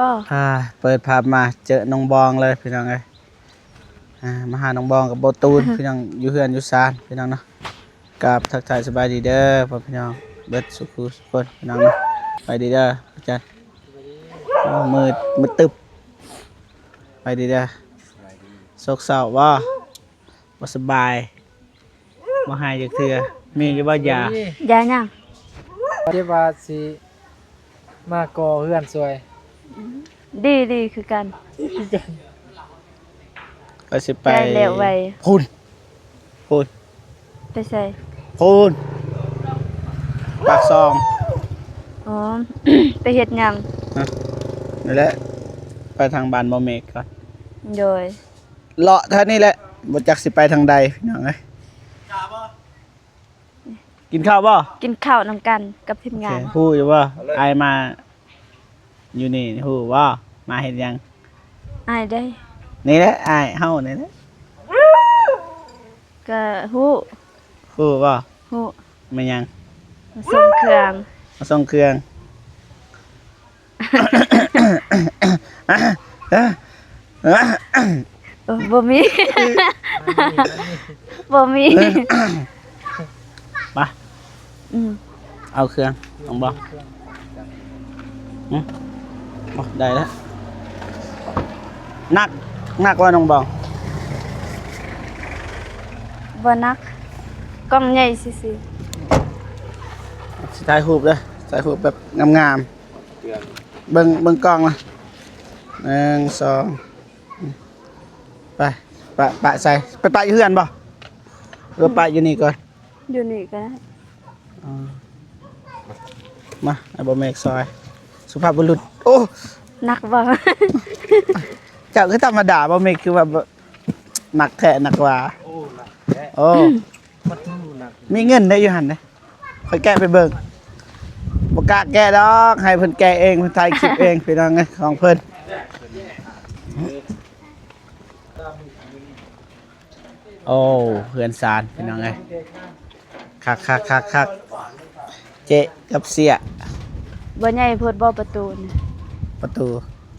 ບໍ່? ອ່າ ເປີດພາບມາເຈີນ້ອງບອງເລີຍພີ່ນ້ອງເອີຍ. ອ່າ ມາຫານ້ອງບອງກັບບໍ່ຕູນ ພີ່ນ້ອງ ຢູ່ເຮືອນຢູ່ຊານພີ່ນ້ອງເນາະ. ກາບທັກທາຍສະບາຍດີເດີພໍ່ພີ່ນ້ອງເບິດສູ່ຄູ່ສູ່ຄົນພີ່ນ້ອງເນາະ. ສະບາຍດີເດີອາຈານ. ໂອ້ ມືດ ມືດຕຶບ. ສະບາຍດີເດີ. ໂສກເສົ້າບໍ່? ບໍ່ສະບາຍ ບໍ່ຫາຍຈັກເທື່ອ. ມີຢູ່ບໍ່ຢາ? ຢາຫຍັງ? ເຈັບວ່າຊິມາກໍ່ເຮືອນຊ່ວຍ. ດີ ດີຄືກັນ. ຂ້ອຍຊິໄປ ໄດ້ແລ້ວໄວ. ພຸ້ນ ພຸ້ນ. ໄປໃສ? ພຸ້ນ ປາກຊ່ອງ. ອໍ ໄປເຮັດຫຍັງ? ຮະ ນີ້ແຫຼະ ໄປທາງບ້ານບໍ່ເມກກ່ອນ. ໂດຍ. ເລາະແຖວນີ້ແຫຼະ ບໍ່ຈັກຊິໄປທາງໃດພີ່ນ້ອງເອີຍ. ກິນເຂົ້າບໍ່? ກິນເຂົ້ານຳກັນກັບທີມງານ. ໂອເຄ ຮູ້ຢູ່ບໍ່ ເອົາເລີຍ ອ້າຍມາຢູ່ນີ້ຮູ້ບໍ່? ມາເຮັດຫຍັງ? ອ້າຍໃດ? ນີ້ແຫຼະ ອ້າຍເຮົານີ້ແຫຼະ. ກະຮູ້. ຮູ້ບໍ່? ຮູ້. ແມ່ນຫຍັງ? ມາສົ່ງເຄື່ອງ. ມາສົ່ງເຄື່ອງ. ເອີ ບໍ່ມີ ບໍ່ມີ. ມາ ອືມ ເອົາເຄື່ອງ ນ້ອງບອງ. ຫຶ ໂອ້ ໄດ້ແລ້ວ. ໜັກ ໜັກວ່າ ນ້ອງບອງ? ບໍ່ໜັກ ກ້ອງໃຫຍ່ຊື່ໆ. ຊິຖ່າຍຮູບເດີ ຖ່າຍຮູບແບບງາມໆ. ເບິ່ງ ເບິ່ງກ້ອງນະ ໜຶ່ງ ສອງ ໄປ ປະ ປະໃສ? ໄປປະຢູ່ເຮືອນບໍ່ ຫຼືວ່າປະຢູ່ນີ້ກ່ອນ? ຢູ່ນີ້ກໍໄດ້. ອໍ ມາ ໃຫ້ບໍ່ເມກຊ່ອຍ ສຸພາບບຸລຸດ. ໂອ້ ໜັກບໍ່? ເຈົ້າຄືທຳມະດາ ບໍ່ເມກຄືວ່າ ໜັກແທ້ໜັກວ່າ. ໂອ້ ໜັກແທ້. ໂອ້ ມັນໜັກ. ມີເງິນໄດ້ຢູ່ຫັ້ນເດ້ ຂ້ອຍແກະໄປເບິ່ງ. ບໍ່ກ້າແກະດອກ ໃຫ້ເພິ່ນແກະເອງ ເພິ່ນຖ່າຍຄລິບເອງ ພີ່ນ້ອງເອີຍ ຂອງເພິ່ນ. ໂອ້ ເຮືອນຊານ ພີ່ນ້ອງເອີຍ ຄັກໆໆໆ. ເຈກັບເຊຍ ບໍ່ໃຫຍ່ໂພດບໍ່ປະຕູນະ? ປະຕູ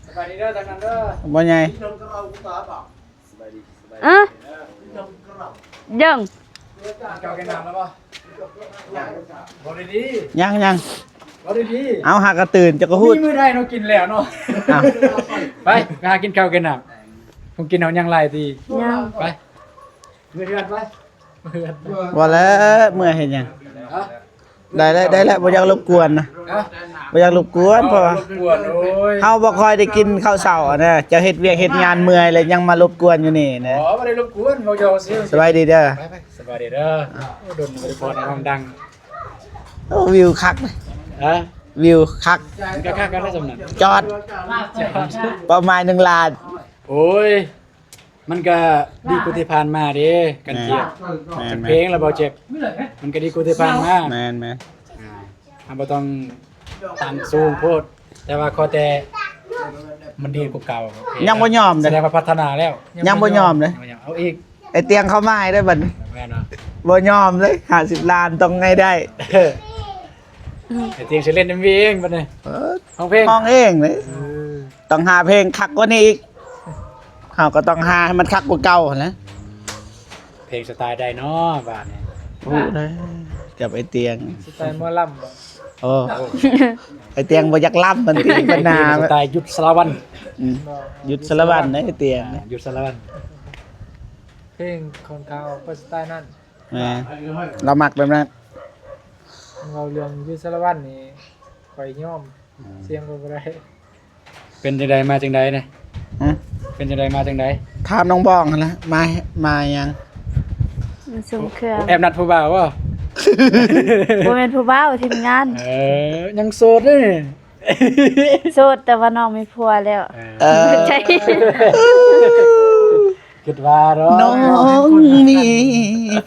ສະບາຍດີເດີ ທາງນັ້ນເດີ ບໍ່ໃຫຍ່. ເອີ ຍັງ ເຂົ້າກິນນ້ຳແລ້ວບໍ່? ບໍ່ໄດ້ດີ ຍັງໆ ບໍ່ໄດ້ດີ. ເອົາ ຫາກະຕື່ນ ເຈົ້າກະຮູ້ ມີມື້ໃດເນາະ ກິນແລ້ວເນາະ. ອ້າວ ໄປ ໄປຫາກິນເຂົ້າກິນນ້ຳ ຄົງກິນເຮົາຍັງຫຼາຍຕິ. ຍັງ ໄປ ເມືອເຮືອນໄປ ເມືອເຮືອນໄປ. ບໍ່ແລ້ວ ເມືອເຮັດຫຍັງ? ຮະ? ໄດ້ແລ້ວ ໄດ້ແລ້ວ ບໍ່ຢາກລົບກວນນະ. ຮະ? ບໍ່ຢາກລົບກວນ ເພາະວ່າ ລົບກວນ ໂອ້ຍ ເຮົາບໍ່ຄ່ອຍໄດ້ກິນເຂົ້າເຊົ້ານະ ເຈົ້າເຮັດວຽກເຮັດງານເມື່ອຍແລ້ວຍັງມາລົບກວນຢູ່ນີ້ນະ. ອໍ ບໍ່ໄດ້ລົບກວນ ເວົ້າຢອກຊື່. ສະບາຍດີເດີ ໄປໆ ສະບາຍດີເດີ. ໂອ້ ດົນບໍ່ໄດ້ພໍໄດ້ຫ້ອງດັງ. ໂອ້ ວິວຄັກ. ຮະ? ວິວຄັກ ມັນກະຄັກກັນແລ້ວສ່ຳນັ້ນ. ຈອດ ເປົ້າໝາຍໜຶ່ງລ້ານ. ໂອ້ຍ ມັນກະດີກວ່າທີ່ຜ່ານມາເດ້ ກັນທຽບ. ແມ່ນໆ ຈັກເພງລະບໍ່ເຈັບ ມັນກະດີກວ່າທີ່ຜ່ານມາ. ແມ່ນໆ ອ່າ ເຮົາບໍ່ຕ້ອງຕັ້ງສູງໂພດ ແຕ່ວ່າຂໍແຕ່ມັນດີກວ່າເກົ່າ. ຍັງບໍ່ຍອມເດ້ ສະແດງວ່າພັດທະນາແລ້ວ. ຍັງບໍ່ຍອມເດ້ ເອົາອີກ. ໄອ້ຕຽງເຂົ້າມາໃຫ້ໄດ້ບັດນີ້. ແມ່ນບໍ່? ບໍ່ຍອມເລີຍ ຫ້າສິບລ້ານຕ້ອງໃຫ້ໄດ້. ໄອ້ຕຽງຊິເລ່ນເອັມວີເອງບັດນີ້. ເອີ ຮ້ອງເພງ ຮ້ອງເອງເລີຍ. ເອີ ຕ້ອງຫາເພງຄັກກວ່ານີ້ອີກ. ເຮົາກໍຕ້ອງຫາໃຫ້ມັນຄັກກວ່າເກົ່າຫັ້ນແຫຼະ. ເພງສະໄຕໃດເນາະບາດນີ້? ຮູ້ແລ້ວ ກັບໄອ້ຕຽງ ສະໄຕໝໍລຳບໍ່? ໂອ້ ໄອ້ຕຽງບໍ່ຢາກລຳ ມັນຕິດບັນຫາ. ສະໄຕຢຸດສາລະວັນ. ອືມ ຢຸດສາລະວັນເດ້ໄອ້ຕຽງ. ອ່າ ຢຸດສາລະວັນ. ເພງຂອງເຂົາເປັນສະໄຕນັ້ນ. ແມ່ນ ລາວມັກແບບນັ້ນ. ເວົ້າເລື່ອງຢູ່ສາລະວັນນີ້ ຂ້ອຍຍອມ. ອືມ ສຽງກໍບໍ່ໄດ້. ເປັນຈັ່ງໃດມາຈັ່ງໃດນະ? ຫຶ ເປັນຈັ່ງໃດມາຈັ່ງໃດ? ຖາມນ້ອງບອງຫັ້ນລະ ມາ ມາຫຍັງ? ມາສົ່ງເຄື່ອງ. ແອບນັດຜູ້ບ່າວບໍ່? ບໍ່ແມ່ນຜູ້ບ່າວ ທີມງານ. ເອີ ຍັງໂສດເດ້. ໂສດ ແຕ່ວ່ານ້ອງມີຜົວແລ້ວ. ເອີ ໃຊ່ ຄິດວ່າເນາະ ນ້ອງມີ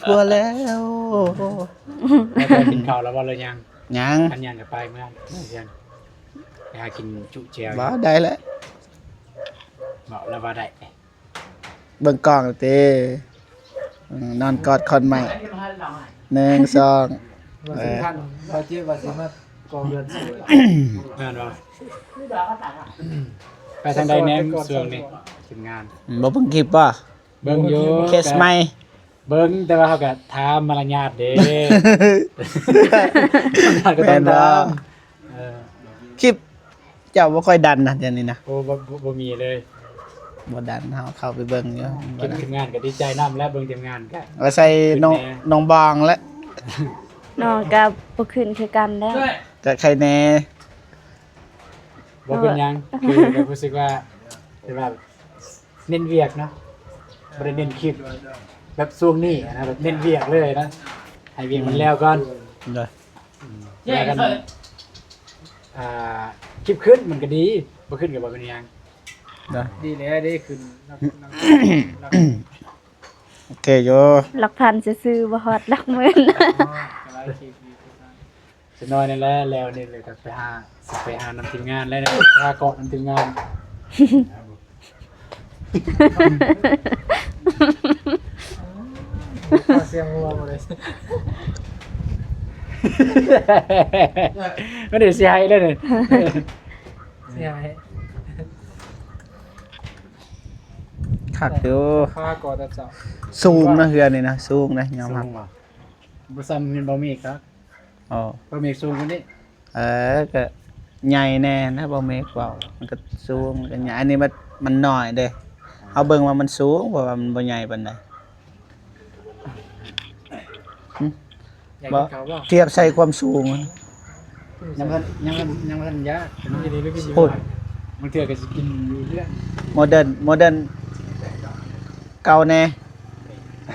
ຜົວແລ້ວ. ໄປກິນເຂົ້າແລ້ວບໍ່ ຫຼືຍັງ? ຍັງ. ຄັນຍັງກໍໄປເມືອງ ໄປຫາກິນຈຸແຈ່ວ. ບໍ່ ໄດ້ແລ້ວ ເວົ້າແລ້ວວ່າໄດ້. ເບິ່ງກ້ອງຕິ ອືມ ນອນກອດຂອນໄມ້ ໜຶ່ງ ສອງ. ວ່າຊິ ເອີ ຄັນວ່າເຈັບວ່າຊິມາກໍ່ເຮືອນສວຍ ແມ່ນບໍ່? ໄປທາງໃດແດ່ຊ່ວງນີ້ ທີມງານ? ບໍ່ເບິ່ງຄລິບບໍ່? ເບິ່ງຢູ່ ເຄສໃໝ່ ເບິ່ງ ແຕ່ວ່າເຮົາກໍຖາມມາລະຍາດເດ້ ແມ່ນບໍ່? ເອີ ຄລິບເຈົ້າບໍ່ຄ່ອຍດັນນະ ດຽວນີ້ນະ. ໂອ້ ບໍ່ ບໍ່ ບໍ່ມີເລີຍ ບໍ່ດັນ ເຮົາເຂົ້າໄປເບິ່ງຢູ່. ຄລິບທີມງານກໍດີໃຈນຳແຫຼະ ເບິ່ງທີມງານກໍ ອາໄສນ້ອງ ນ້ອງບາງແຫຼະ ນ້ອງກໍບໍ່ຂຶ້ນຄືກັນແລ້ວ ກໍໄຄແດ່. ບໍ່ເປັນຫຍັງ ຄືແບບຮູ້ສຶກວ່າ ແຕ່ວ່າເນັ້ນວຽກເນາະ ບໍ່ໄດ້ເນັ້ນຄລິບແບບຊ່ວງນີ້ນະ ແບບເນັ້ນວຽກເລີຍນະ ໃຫ້ວຽກມັນແລ້ວກ່ອນ. ໂດຍ ອືມ ແລ້ວກັນ ອ່າ ຄລິບຂຶ້ນມັນກໍດີ ບໍ່ຂຶ້ນກໍບໍ່ເປັນຫຍັງ. ໂດຍ ດີແລ້ວເດ້ ຂຶ້ນ ໂອເຄຢູ່ ຫຼັກພັນຊື່ໆ ບໍ່ຮອດຫຼັກໝື່ນ. ອໍ ກໍຫຼາຍຄລິບຢູ່ ຈັກໜ້ອຍນີ້ແຫຼະ ແລ້ວນີ້ເລີຍກໍໄປຫາ ຊິໄປຫານຳທີມງານແລ້ວ ໄປຫາເກາະນຳທີມງານ. ເສຍງຫົວບໍ່ໄດ້ ມັນໄດ້ຊິໃຫ້ເລີຍນີ້ ຊິໃຫ້ ຄັກຢູ່ ຟ້າກໍແຕ່ເຊົ້າ ສູງນະ ເຮືອນນີ້ນະ ສູງນະ ຍອມຮັບ ສູງຫວາ? ບໍ່ສ່ຳເຮືອນບໍ່ມີອີກ ອໍ ບໍ່ມີສູງກວ່ານີ້. ເອີ ກະໃຫຍ່ແດ່ນະ ບໍ່ແມ່ນເວົ້າ ມັນກະສູງ ມັນກະໃຫຍ່ ອັນນີ້ມັນ ມັນນ້ອຍເດ້ ເຮົາເບິ່ງວ່າມັນສູງ ເພາະວ່າມັນບໍ່ໃຫຍ່ປານໃດ. ຫຶ ຢາກກິນເຂົ້າບໍ່? ທຽບໃສ່ຄວາມສູງ ຍັງບໍ່ທັນ ຍັງບໍ່ທັນ ຍັງບໍ່ທັນຢາກ ພຸ້ນ ບາງເທື່ອກະຊິກິນຢູ່ເຮືອນ. ໂມເດີນ ໂມເດີນ ເກົ່າແດ່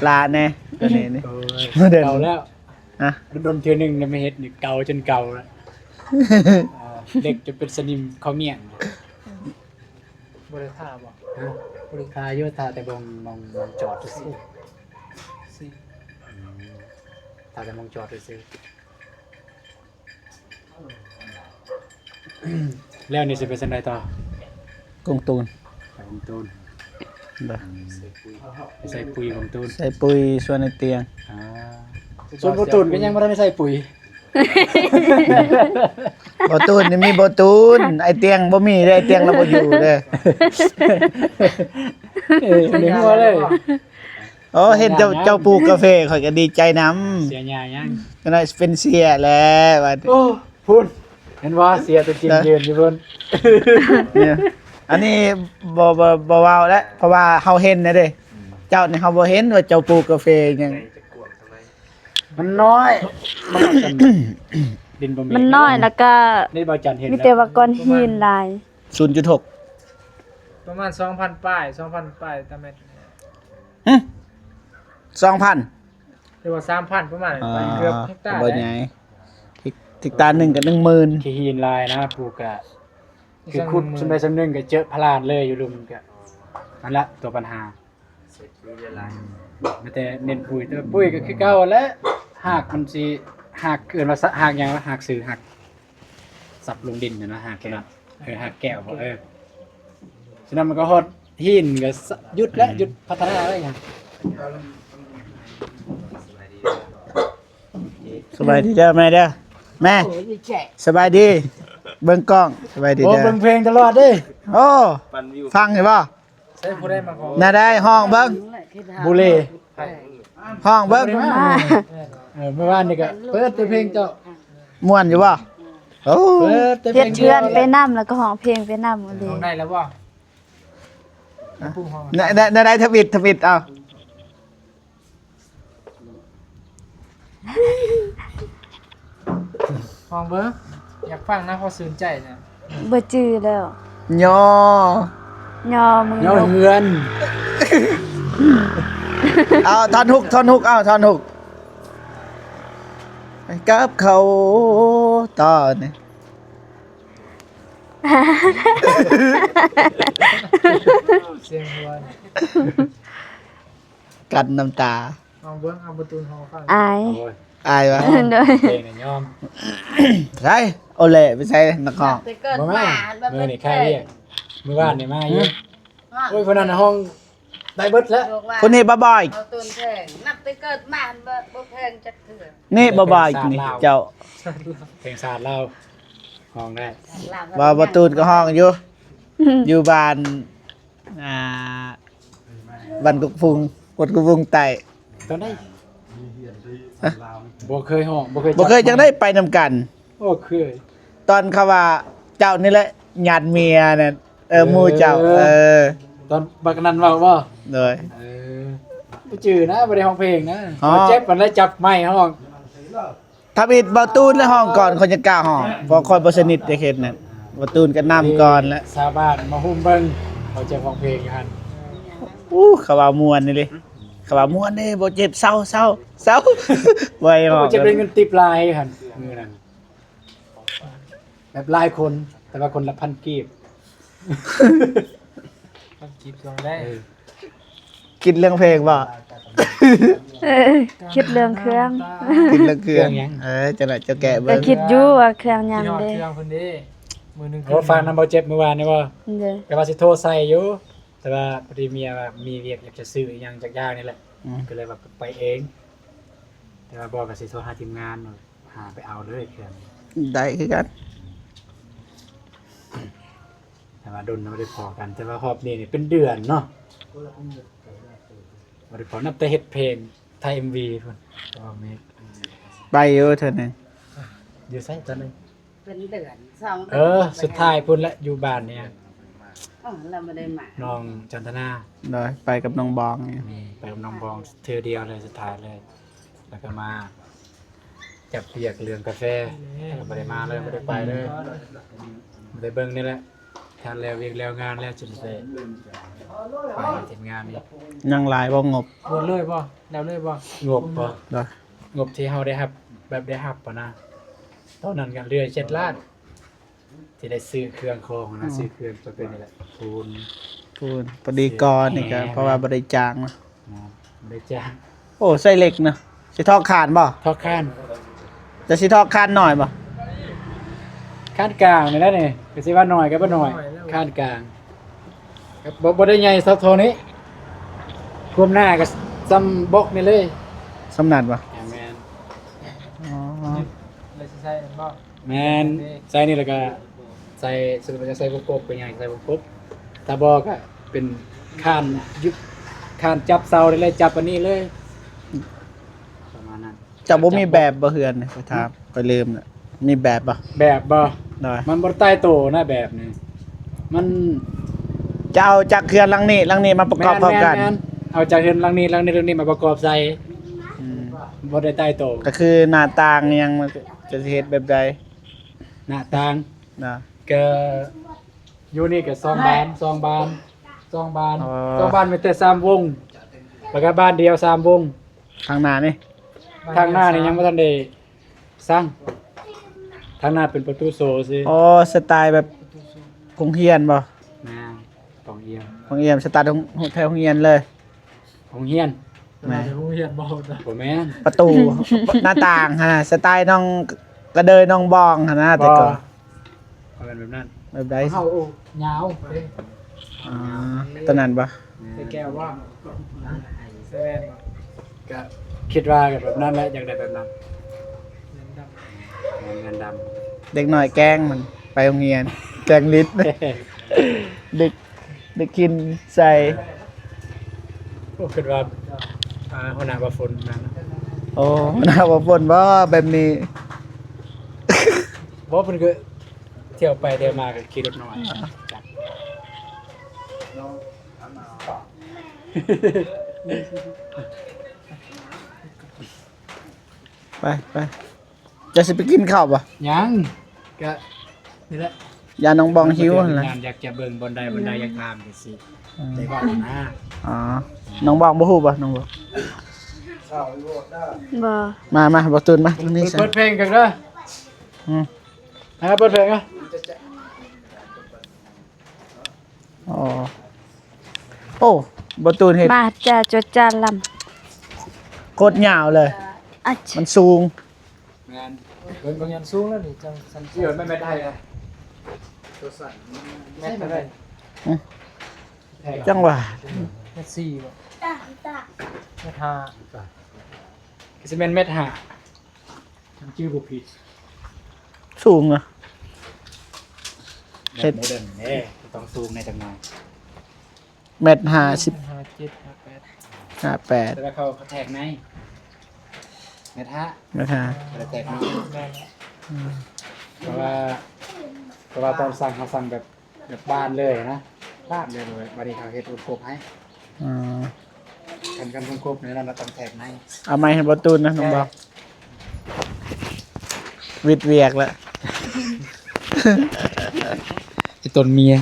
ຫຼ້າແດ່ ໂຕນີ້ນີ້ ໂອ້ຍ ໂມເດີນ ເກົ່າແລ້ວ. ຮະ? ດົນໆ ເທື່ອໜຶ່ງນະ ມາເຮັດນີ້ເກົ່າຈົນເກົ່າລະ ເຫຼັກຈົນເປັນສະໜິມເຂົ້າມ້ຽງ. ບໍ່ໄດ້ທາບໍ່? ຮະ? ບໍ່ໄດ້ທາຢູ່ ທາແຕ່ບ່ອນ ບ່ອນ ບ່ອນຈອດຊື່ໆ. ອືມ ທາແຕ່ບ່ອນຈອດຊື່ໆ. ແລ້ວນີ້ຊິໄປທາງໃດຕໍ່? ກົງຕູນ ໄປກົງຕູນ ໂດຍ ອືມ ໃສ່ປຸຍ ໃສ່ປຸຍ ກົງຕູນ ໃສ່ປຸຍສວນອ້າຍຕຽງ. ອ່າ ສວນບໍ່ຕູນກໍຍັງບໍ່ທັນໄດ້ໃສ່ປຸຍ. ບໍ່ຕູນນີ້ມີບໍ່ຕູນ ອ້າຍຕຽງບໍ່ມີເດ້ ອ້າຍຕຽງລາວບໍ່ຢູ່ເດ້. ເອີ ໃນຫົວເລີຍ. ໂອ້ ເຫັນເຈົ້າ ເຈົ້າປູກກາເຟ ຂ້ອຍກໍດີໃຈນຳ. ເສຍຫຍ້າຫຍັງ? ກໍໜ້ອຍເປັນເສຍແຫຼະວ່າ. ໂອ້ ພຸ້ນ ເຫັນບໍ່? ເສຍຕົວຈິງຢືນຢູ່ພຸ້ນ. ອັນນີ້ບໍ່ ບໍ່ ບໍ່ເວົ້າແຫຼະ ເພາະວ່າເຮົາເຫັນນະເດ້. ເຈົ້ານີ້ເຮົາບໍ່ເຫັນວ່າເຈົ້າປູກກາເຟຫຍັງ. ມັນນ້ອຍ ມັນນ້ອຍ ແລ້ວກໍມີແຕ່ວ່າກ້ອນຫີນຫຼາຍ. ສູນຈຸດຫົກ ປະມານສອງພັນປາຍ ສອງພັນປາຍຕາແມັດ. ຫຶ ສອງພັນ ຫຼືວ່າສາມພັນ ປະມານ ອ່າ ເກືອບເຮັກຕາ ບໍ່ໃຫຍ່ ເຮັກຕາໜຶ່ງກໍໜຶ່ງໝື່ນ. ຂີ້ຫີນຫຼາຍນະ ປູກກະ ຄືຂຸດສ່ຳໃດສ່ຳໜຶ່ງກໍເຈີພະລານເລີຍ ຢູ່ລຸ່ມກະ ນັ້ນລະຕົວບັນຫາ. ໃສ່ປຸຍຫຼາຍໆ ມີແຕ່ເນັ້ນປຸຍ ແຕ່ປຸຍກໍຄືເກົ່າຫັ້ນແຫຼະ. ຮາກມັນຊິ ຮາກເອີ້ນວ່າ ຮາກຫຍັງວະ ຮາກຊື່ ຮາກສັບລົງດິນຫັ້ນນະ ຮາກຕົວນັ້ນ ເອີ ຮາກແກ້ວບໍ ເອີ ສະນັ້ນມັນກໍຮອດຫີນກໍຢຸດແລ້ວ ຢຸດພັດທະນາແລ້ວຫຍັງ. ສະບາຍດີເດີແມ່ເດີ ແມ່ ສະບາຍດີ ເບິ່ງກ້ອງ ສະບາຍດີເດີ. ໂອ້ ເບິ່ງເພງຕະຫຼອດເດ້. ໂອ້ ຟັງຢູ່ບໍ່? ໃຊ້ຜູ້ໃດມາກໍ ແນວໃດ ຮ້ອງເບິ່ງ ບູເລ ຮ້ອງເບິ່ງ. ເອີ ມື້ວານນີ້ກໍເປີດແຕ່ເພງເຈົ້າ. ມ່ວນຢູ່ບໍ່? ໂອ້ ເປີດແຕ່ເພງ ເຮັດເຮືອນໄປນຳ ແລ້ວກໍຮ້ອງເພງໄປນຳ. ຮ້ອງໄດ້ແລ້ວບໍ່? ແນວໃດ ທຳອິດ ທຳອິດ ເອົາ. ລອງເບິ່ງ ຢາກຟັງນະ ພໍຊື່ນໃຈນະ. ບໍ່ຈື່ແລ້ວ. ຍໍ ຍໍມື ຍໍເຮືອນ. ເອົາ ທ່ອນຮຸກ ທ່ອນຮຸກ ເອົາ ທ່ອນຮຸກ. ໄປກັບເຂົາຕໍ່ນີ້ ສຽງຫົວ ກັ້ນນ້ຳຕາ. ລອງເບິ່ງ ເອົາປະຕູຫ້ອງຟັງ. ອາຍ ໂອ້ຍ ອາຍວະ. ໂດຍ ເພງນີ້ຍອມ. ໃສ ໂອເລ ໄປໃສ ນັກຮ້ອງ? ບໍ່ມາ ມື້ນີ້ຄາວຽກ ມື້ວານນີ້ມາຢູ່. ໂອ້ຍ ຄົນນັ້ນຫ້ອງໄດ້ເບິດແລ້ວ. ຄົນນີ້ບ້າບອຍ ເອົາຕົນແພງ ນັບແຕ່ເກີດມາບໍ່ ບໍ່ແພງຈັກເທື່ອ. ນີ້ບ້າບອຍນີ້ເຈົ້າ ເພງຊາດລາວ. ຮ້ອງໄດ້ ວ່າບໍ່ຕູນກໍຮ້ອງຢູ່ ຢູ່ບ້ານ ອ່າ ບ້ານກຸກພຸງ ວັດກຸກພຸງໃຕ້ ຕອນໃດ? ບໍ່ເຄີຍຮ້ອງ ບໍ່ເຄີຍ ບໍ່ເຄີຍ ຈັກ ຈັ່ງໃດໄປນຳກັນ. ໂອ້ ເຄີຍ ຕອນເຂົາວ່າເຈົ້ານີ້ແຫຼະຍາດເມຍນັ້ນ ເອີ ເອີ ໝູ່ເຈົ້າ ເອີ ເອີ ຕອນບັກນັ້ນເວົ້າບໍ່? ໂດຍ ເອີ ບໍ່ຈື່ນະ ບໍ່ໄດ້ຮ້ອງເພງນະ ອໍ ເຈັບປານໃດຈັບໄມຮ້ອງ. ທຳອິດເບົາຕູນແລະຮ້ອງກ່ອນ ຂ້ອຍຍັງກ້າຮ້ອງ ເພາະຂ້ອຍບໍ່ສະໜິດຈາກເຮັດນັ້ນ ເບົາຕູນກໍນຳກ່ອນແຫຼະ ຊາວບ້ານມາຮຸມເບິ່ງ ເຂົາຈະຮ້ອງເພງຢູ່ຫັ້ນ. ອູ້ ເຂົາວ່າມ່ວນນີ້ເດ້ ເຂົາວ່າມ່ວນເດ້ ບໍ່ເຈັບ ເຊົາ ເຊົາ ເຊົາ ບໍ່ໃຫ້ຮ້ອງ ເຂົາຈະໄດ້ເງິນຕິບຫຼາຍຫັ້ນ ມື້ນັ້ນ ແບບຫຼາຍຄົນ ແຕ່ວ່າຄົນລະພັນກີບ ພັນກີບຊ່ວງແລກ ເອີ ຄິດເລື່ອງເພງບໍ່? ເອີ ຄິດເລື່ອງເຄື່ອງ ຄິດເລື່ອງເຄື່ອງ ເຄື່ອງຫຍັງ? ເອີ ຈັ່ງໃດເຈົ້າແກະເບິ່ງ ກໍຄິດຢູ່ວ່າເຄື່ອງຫຍັງເດ້ ເຄື່ອງເພິ່ນເດ້ ມື້ໜຶ່ງ ໂອ້ ຝາກນຳເບົາເຈັບມື້ວານນີ້ບໍ່? ໂດຍ ແຕ່ວ່າຊິໂທໃສ່ຢູ່ ແຕ່ວ່າພໍດີເມຍວ່າມີວຽກ ຢາກຈະຊື້ອີ່ຫຍັງຈັກຢ່າງນີ້ແຫຼະ ອືມ ກໍເລີຍວ່າໄປເອງ ແຕ່ວ່າບໍ່ ກໍຊິໂທຫາທີມງານ ຫາໄປເອົາເລີຍເຄື່ອງ ໄດ້ຄືກັນ ແຕ່ວ່າດົນແລ້ວບໍ່ໄດ້ພໍ້ກັນ ແຕ່ວ່າຮອບນີ້ນີ້ເປັນເດືອນເນາະ ບໍ່ໄດ້ພໍ້ ນັບແຕ່ເຮັດເພງ ຖ່າຍເອັມວີພຸ້ນ ໄປຢູ່ເທື່ອໜຶ່ງ ຢູ່ໃສຕອນນັ້ນ? ເປັນເດືອນສອງເດືອນ ເອີ ສຸດທ້າຍພຸ້ນແຫຼະ ຢູ່ບ້ານນີ້ ເອີ ລາວບໍ່ໄດ້ມາ ນ້ອງຈັນທະນາ ໂດຍ ໄປກັບນ້ອງບອງ ແມ່ນ ໄປກັບນ້ອງບອງເທື່ອດຽວເລີຍ ສຸດທ້າຍເລີຍ ແລ້ວກໍມາຈັບວຽກເລື່ອງກາແຟ ແລ້ວກໍບໍ່ໄດ້ມາເລີຍ ບໍ່ໄດ້ໄປເລີຍ ບໍ່ໄດ້ເບິ່ງນີ້ແຫຼະ ຖ້າແລ້ວວຽກແລ້ວງານແລ້ວຈຶ່ງໄດ້ໄປເຮັດງານນີ້ ຍັງຫຼາຍບໍ່ງົບ? ໝົດເລີຍບໍ່? ແລ້ວເລີຍບໍ່? ງົບບໍ່? ໂດຍ ງົບທີ່ເຮົາໄດ້ຮັບ ແບບໄດ້ຮັບຫັ້ນນະ ຕອນນັ້ນກໍເຫຼືອເຈັດລ້ານ ທີ່ໄດ້ຊື້ເຄື່ອງຂອງນະ ອືມ ຊື້ເຄື່ອງຈຳເປັນນີ້ແຫຼະ ປູນ ປູນ ພໍດີກ່ອນນີ້ກໍ ເພາະວ່າບໍ່ໄດ້ຈ້າງເນາະ ບໍ່ໄດ້ຈ້າງ ໂອ້ ໃສ່ເຫຼັກນະ ຊິຖອກຄານບໍ່? ຖອກຄານ ຈະຊິຖອກຄານໜ້ອຍບໍ່? ຄານກາງນີ້ແຫຼະນີ້ ກໍຊິວ່າໜ້ອຍກໍບໍ່ໜ້ອຍ ຄານກາງ ບໍ່ ບໍ່ໄດ້ໃຫຍ່ເທົ່ານີ້ ຄວາມໜ້າກໍສ່ຳບລັອກນີ້ເລີຍ ສ່ຳນັ້ນບໍ່? ແມ່ນ ອໍ ແລ້ວຊິໃສ່ອັນບໍ່? ແມ່ນ ໃສ່ນີ້ແລ້ວກໍໃສ່ ສົມມຸດວ່າຈະໃສ່ວົງກົບກໍຍັງໃສ່ວົງກົບ ຖ້າບໍ່ກໍເປັນຄານ ຄານຈັບເສົານີ້ແຫຼະ ຈັບອັນນີ້ເລີຍ ປະມານນັ້ນ. ເຈົ້າບໍ່ມີແບບບໍ່ເຮືອນນີ້ ຂ້ອຍຖາມ ຂ້ອຍລືມລະ ມີແບບບໍ່? ແບບບໍ່? ໂດຍ ມັນບໍ່ໄດ້ຕາຍໂຕນະແບບນີ້ ມັນ ຈະເອົາຈາກເຮືອນຫຼັງນີ້ ຫຼັງນີ້ມາປະກອບເຂົ້າກັນ ແມ່ນໆ ເອົາຈາກເຮືອນຫຼັງນີ້ ຫຼັງນີ້ ຫຼັງນີ້ມາປະກອບໃສ່ ອືມ ບໍ່ໄດ້ຕາຍໂຕ ກໍຄືໜ້າຕ່າງຫຍັງ ມັນຈະເຮັດແບບໃດ? ໜ້າຕ່າງ ນະ ກໍຢູ່ນີ້ກໍສອງບານ ສອງບານ ສອງບານ ອໍ ສອງບານ ມີແຕ່ສາມວົງ ແລ້ວກໍບານດຽວສາມວົງ ທາງໜ້ານີ້ ທາງໜ້ານີ້ຍັງບໍ່ທັນໄດ້ສ້າງ ທາງໜ້າເປັນປະຕູໂຊຊື່ ອໍ ສະໄຕແບບໂຮງຮຽນບໍ່? ແມ່ນ ປ່ອງຢ້ຽມ ປ່ອງຢ້ຽມ ສະໄຕໂຮງ ແຖວໂຮງຮຽນເລີຍ ໂຮງຮຽນ ແມ່ນ ໂຮງຮຽນບໍ່? ບໍ່ແມ່ນ ປະຕູ ໜ້າຕ່າງຫັ້ນນະ ສະໄຕນ້ອງກະເດີຍ ນ້ອງບອງຫັ້ນນະ ແຕ່ກໍ ບໍ່ແມ່ນແບບນັ້ນ ແບບໃດ? ເຮົາ ໂອ້ ຍາວເດ້ ອໍ ຕອນນັ້ນບໍ່? ໃສ່ແກ້ວບໍ່? ໃສ່ແວ່ນບໍ່? ກະຄິດວ່າແບບນັ້ນແຫຼະ ຢາກໄດ້ແບບນັ້ນ ແວ່ນດຳ ແວ່ນດຳ ເດັກນ້ອຍແກ້ງມັນໄປໂຮງຮຽນ ແກ້ງລິດ ເດັກ ເດັກກິນໃສ່ ໂອ້ ຄິດວ່າ ອ່າ ຫົວໜ້າບ່າວຝົນນັ້ນ ໂອ້ ຫົວໜ້າບ່າວຝົນບໍ່ແບບນີ້ ບໍ່ ເພິ່ນກໍທ່ຽວໄປທ່ຽວມາກໍຂີ່ລົດນ້ອຍ ອ່າ ໄປ ໄປ ເຈົ້າຊິໄປກິນເຂົ້າບໍ່? ຍັງ ກະນີ້ແຫຼະ ຢ້ານນ້ອງບອງຫິວຫັ້ນແຫຼະ ຢາກຈະເບິ່ງບ່ອນໃດບ່ອນໃດ ຢາກຖາມຈັ່ງຊີ້ ອືມ ໄດ້ເວົ້ານະ ອໍ ນ້ອງບອງບໍ່ຮູ້ບໍ່? ນ້ອງບອງ ບໍ່ ມາ ມາ ບໍ່ຕູນມາ ເປີດ ເປີດເພງກັນເດີ ອືມ ໃຫ້ເປີດເພງນະ ອໍ ໂອ້ ບໍ່ຕູນເຮັດ ມາຈາ ຈວດຈາດລຳ ໂຄດຍາວເລີຍ ອັດ ມັນສູງ ແມ່ນ ເບິ່ງ ເບິ່ງ ມັນສູງແລ້ວນີ້ ຈັ່ງຊັ້ນ ຊິເອົາແມ່ນແມັດໄດ້ລະ ຕົວສັ້ນແມັດເທົ່າໃດ? ຫຶ ຈັ່ງວ່າ ແມັດສີ່ບໍ່? ແມັດຫ້າ ຄືຊິແມ່ນແມັດຫ້າ ຄັນຈື່ບໍ່ຜິດ ສູງນະ ແບບໂມເດີນເດ້ ຕ້ອງສູງແດ່ຈັກໜ່ອຍ. ແມັດຫ້າສິບ ຫ້າເຈັດ ຫ້າແປດ ຫ້າແປດ ແຕ່ວ່າເຂົາ ເຂົາແທກໃນ ແມັດຫ້າ ແມັດຫ້າ ບໍ່ໄດ້ແທກໃນ. ອືມ ເພາະວ່າ ເພາະວ່າຕອນສັ່ງ ເຮົາສັ່ງແບບ ແບບບານເລີຍນະ ບານເລີຍ. ບັດນີ້ເຂົາເຮັດອົບຄົບໃຫ້. ອືມ ຄັນ ຄັນຄົບໃນນັ້ນ ຕ້ອງແທກໃນ. ເອົາໄມ້ໃຫ້ບໍ່ຕູນນະ ນ້ອງບ່າວ. ວິດວຽກແລ້ວ ໄອ້ຕົນເມຍ.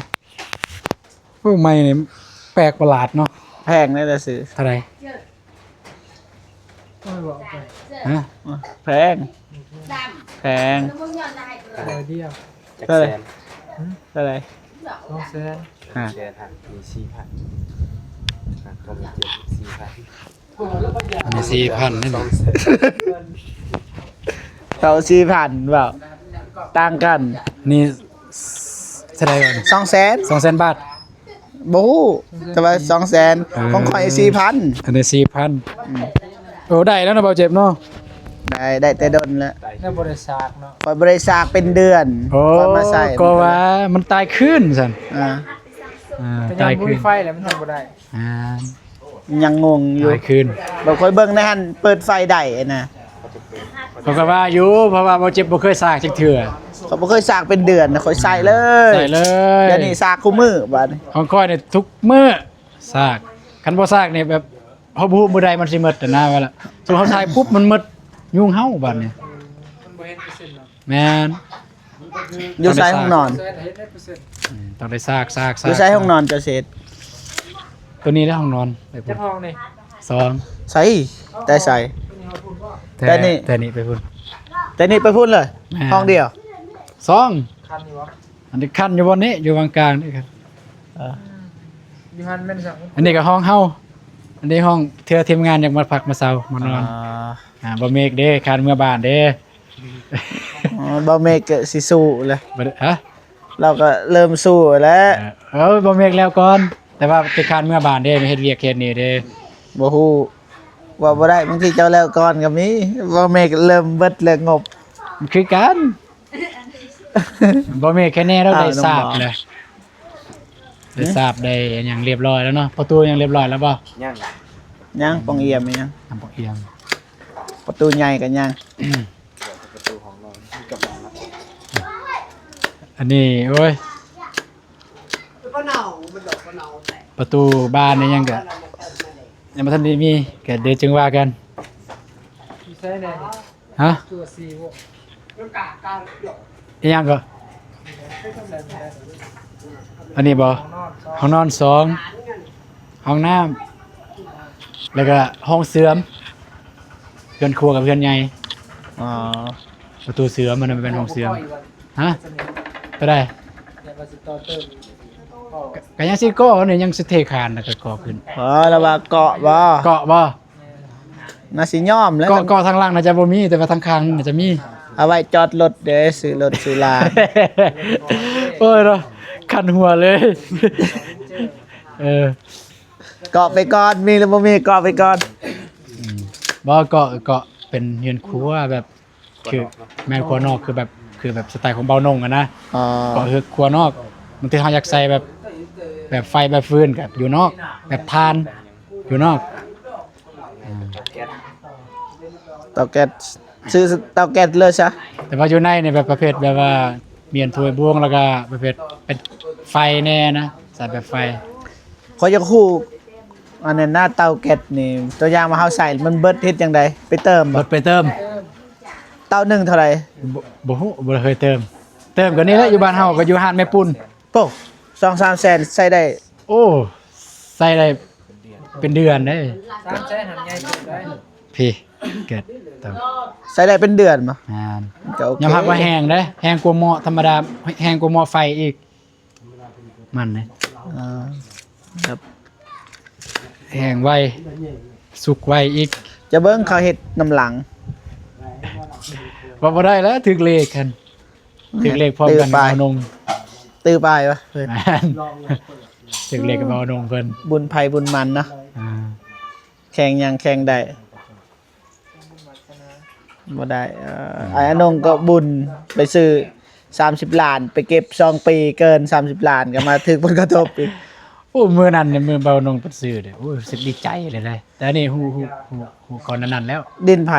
ໂອ້ ໄມ້ນີ້ແປກປະຫຼາດເນາະ. ແພງເດ້ ແຕ່ຊື້. ເທົ່າໃດ? ໂອ້ຍ ເວົ້າໄປ. ຮະ? ແພງ ແພງ. ຮ້ອຍດຽວ. ຈັກແສນ? ເທົ່າໃດ? ສອງແສນ. ຮະ? ແສນ ມີສີ່ພັນ ກໍມີເຈັດ ສີ່ພັນ. ອັນນີ້ສີ່ພັນນີ້ນະ. ເຂົາສີ່ພັນເວົ້າ ຕ່າງກັນ. ນີ້ເທົ່າໃດວະ? ສອງແສນ ສອງແສນບາດ. ບໍ່ຮູ້ ແຕ່ວ່າສອງແສນ. ເອີ ຂອງຂ້ອຍສີ່ພັນ. ອັນນີ້ສີ່ພັນ. ອືມ ໂອ້ ໄດ້ແລ້ວນະ ບ່າວເຈັບເນາະ. ໄດ້ ໄດ້ແຕ່ດົນແລ້ວ. ແລ້ວບໍ່ໄດ້ສາກເນາະ. ຂ້ອຍບໍ່ໄດ້ສາກເປັນເດືອນ. ໂອ້ ຂ້ອຍມາໃສ່ ກໍວ່າມັນຕາຍຄືນຊັ້ນ. ອ່າ ອ່າ ແຕ່ຍາມບໍ່ມີໄຟແລ້ວມັນຈັ່ງບໍ່ໄດ້. ອ່າ ຍັງງົງຢູ່ ຫຼາຍຄືນ. ແບບຂ້ອຍເບິ່ງໃນຫັ້ນເປີດໄຟໄດ້ນະ. ຂ້ອຍກໍວ່າຢູ່ ເພາະວ່າບໍ່ເຈັບ ບໍ່ເຄີຍສາກຈັກເທື່ອ. ຂ້ອຍບໍ່ເຄີຍສາກເປັນເດືອນນະ ຂ້ອຍໃສ່ເລີຍ ໃສ່ເລີຍ. ດຽວນີ້ສາກຄູ່ມື້ບາດນີ້. ຂອງຂ້ອຍນີ້ທຸກມື້ສາກ. ຄັນບໍ່ສາກນີ້ແບບ ເຮົາບໍ່ຮູ້ມື້ໃດມັນຊິໝົດນະ. ເວລາສົມມຸດເຮົາໃສ່ປຸບ ມັນໝົດ ຍຸງເຮົາບາດນີ້. ມັນບໍ່ເຫັນເປີເຊັນເນາະ. ແມ່ນ. ຢູ່ໃສຫ້ອງນອນ? ແສນເຮັດໄດ້ເປີເຊັນ. ອືມ ຕ້ອງໄດ້ສາກ ສາກ ສາກ. ຢູ່ໃສຫ້ອງນອນເຈົ້າເສດ? ຕົວນີ້ແຫຼະຫ້ອງນອນ. ໄປພຸ້ນ. ຈັກຫ້ອງນີ້? ສອງ. ໃສ? ແຕ່ໃສ? ແຕ່ນີ້ ແຕ່ນີ້ໄປພຸ້ນ. ແຕ່ນີ້ໄປພຸ້ນເລີຍ? ແມ່ນ. ຫ້ອງດຽວ? ສອງ. ຄັນຢູ່ບໍ່? ອັນນີ້ຄັນຢູ່ບ່ອນນີ້ ຢູ່ວາງກາງນີ້ຄັນ. ເອີ ຢູ່ຫັ້ນແມ່ນສັງ. ອັນນີ້ກໍຫ້ອງເຮົາ. ອັນນີ້ຫ້ອງເທື່ອທີມງານຢາກມາພັກມາເຊົາມານອນ. ອ່າ ອ່າ ບ່າວເມກເດ້ ຄານເມືອບ້ານເດ້. ອໍ ບ່າວເມກກໍຊິສູ້ແຫຼະ. ບໍ່ໄດ້ ຮະ? ລາວກໍເລີ່ມສູ້ແລ້ວ. ເອີ ເອີ ບ່າວເມກແລ້ວກ່ອນ ແຕ່ວ່າໄປຄານເມືອບ້ານເດ້ ມາເຮັດວຽກເຮັດນີ້ເດ້. ບໍ່ຮູ້ ເວົ້າບໍ່ໄດ້ ບາງທີເຈົ້າແລ້ວກ່ອນກໍມີ. ບ່າວເມກເລີ່ມເບິດແລ້ວງົບ. ຄືກັນ. ບໍ່ມີແຄ່ແນ່ດອກ. ອ້າວ ໄດ້ສາບ ນ້ອງບອກ ແລ້ວ ໄດ້ສາບ ໄດ້ຫຍັງລຽບຮ້ອຍແລ້ວເນາະ. ປະຕູຫຍັງລຽບຮ້ອຍແລ້ວບໍ່? ຍັງ ຍັງ. ປ່ອງອຽມຍັງ ປ່ອງອຽມ ປະຕູໃຫຍ່ກໍຍັງ. ປະຕູຫ້ອງນອນ ອັນນີ້ ໂອ້ຍ ປະຕູບ້ານນີ້ຍັງກະ ຍັງບໍ່ທັນໄດ້ມີ ກະດຽວຈຶ່ງວ່າກັນ. ຢູ່ໃສແດ່ນີ້? ຮະ? ຕົວສີ່ວົງ ອີ່ຫຍັງກໍ? ອັນນີ້ບໍ່? ຫ້ອງນອນສອງ ຫ້ອງນອນສອງ ຫ້ອງນ້ຳ ແລ້ວກໍຫ້ອງເຊື່ອມ ເຮືອນຄົວກັບເຮືອນໃຫຍ່. ອໍ ປະຕູເຊື່ອມ ມັນເປັນຫ້ອງເຊື່ອມ. ຮະ? ໂຕໃດ? ກະ ກະຍັງຊິກໍ່ນີ້ ຍັງຊິເທຄານ ແລ້ວກໍກໍ່ຂຶ້ນ. ອໍ ລະວ່າເກາະບໍ່? ເກາະບໍ່? ໜ້າຊິຍອມແລ້ວ. ເກາະ ເກາະທາງຫຼັງໜ້າຈະບໍ່ມີ ແຕ່ວ່າທາງຂ້າງໜ້າຈະມີ ເອົາໄວ້ຈອດລົດເດ້ ຊື້ລົດຊື້ລາ. ໂອ້ຍເນາະ ຄັນຫົວເລີຍ. ເອີ ເກາະໄປກ່ອນ ມີຫຼືບໍ່ມີເກາະໄປກ່ອນ. ອືມ ບໍ່ ເກາະ ເກາະເປັນເຮືອນຄົວແບບ ຄື ແມ່ນຄົວນອກ ຄືແບບ ຄືແບບສະໄຕຂອງເບົານົງຫັ້ນນະ. ອໍ ເກາະເຮືອນຄົວນອກ ບາງທີເຮົາຢາກໃສ່ແບບ ແບບໄຟແບບຟືນກໍຢູ່ນອກ ແບບຖ່ານຢູ່ນອກ. ອ່າ ເຕົາແກັສ ຊື້ເຕົາແກັສເລີຍຊະ. ແຕ່ວ່າຢູ່ໃນນີ້ແບບປະເພດແບບວ່າໝ້ຽນຖ້ວຍບ່ວງ ແລ້ວກໍປະເພດເປັນໄຟແດ່ນະ ໃສ່ແບບໄຟ. ຂ້ອຍຢາກຮູ້ ອັນນັ້ນນະ ເຕົາແກັສນີ້ ຕົວຢ່າງວ່າເຮົາໃຊ້ມັນເບິດເຮັດຈັ່ງໃດ? ໄປເຕີມບໍ່? ເບິດໄປເຕີມ. ເຕົາໜຶ່ງເທົ່າໃດ? ບໍ່ ບໍ່ຮູ້ ບໍ່ເຄີຍເຕີມ. ເຕີມກໍນີ້ແຫຼະ ຢູ່ບ້ານເຮົາກໍຢູ່ຮ້ານແມ່ປຸນ. ໂອ້ ສອງສາມແສນໃຊ້ໄດ້. ໂອ້ ໃຊ້ໄດ້ເປັນເດືອນເດ້. ສາມແສນຫັ້ນໃຫຍ່ເກີນໄປ. ພີ້ ເກີດເຕີມ ໃຊ້ໄດ້ເປັນເດືອນບໍ່? ແມ່ນ. ກໍໂອເຄ ຍອມຮັບວ່າແຮງເດ້ ແຮງກວ່າໝໍ້ທຳມະດາ ແຮງກວ່າໝໍ້ໄຟອີກ. ມັນເດ້ ອ່າ ແບບແຫ້ງໄວ ສຸກໄວອີກ. ຈະເບິ່ງເຂົາເຮັດນຳຫຼັງ. ເວົ້າບໍ່ໄດ້ແລ້ວ ຖືກເລກຫັ້ນ ຖືກເລກພ້ອມກັນກັບເບົານົງ. ຕື້ປາຍວະເພິ່ນ ຖືກເລກກັບເບົານົງເພິ່ນ. ບຸນໃຜບຸນມັນເນາະ. ອ່າ ແຂ່ງຫຍັງແຂ່ງໄດ້. ບໍ່ໄດ້ ເອີ ອືມ ອ້າຍອານົງກໍບຸນໄປຊື້ ສາມສິບລ້ານ ໄປເກັບສອງປີ ເກີນສາມສິບລ້ານ ກໍມາຖືກຜົນກະທົບອີກ. ໂອ້ ມື້ນັ້ນນີ້ ມື້ເບົານົງເປັນຊື່ເດ້ ໂອ້ ຮູ້ສຶກດີໃຈເລີຍເດ້. ແຕ່ອັນນີ້ຮູ້ ຮູ້ ຮູ້ ຮູ້ກ່ອນນັ້ນແລ້ວ. ດິນໃຜ?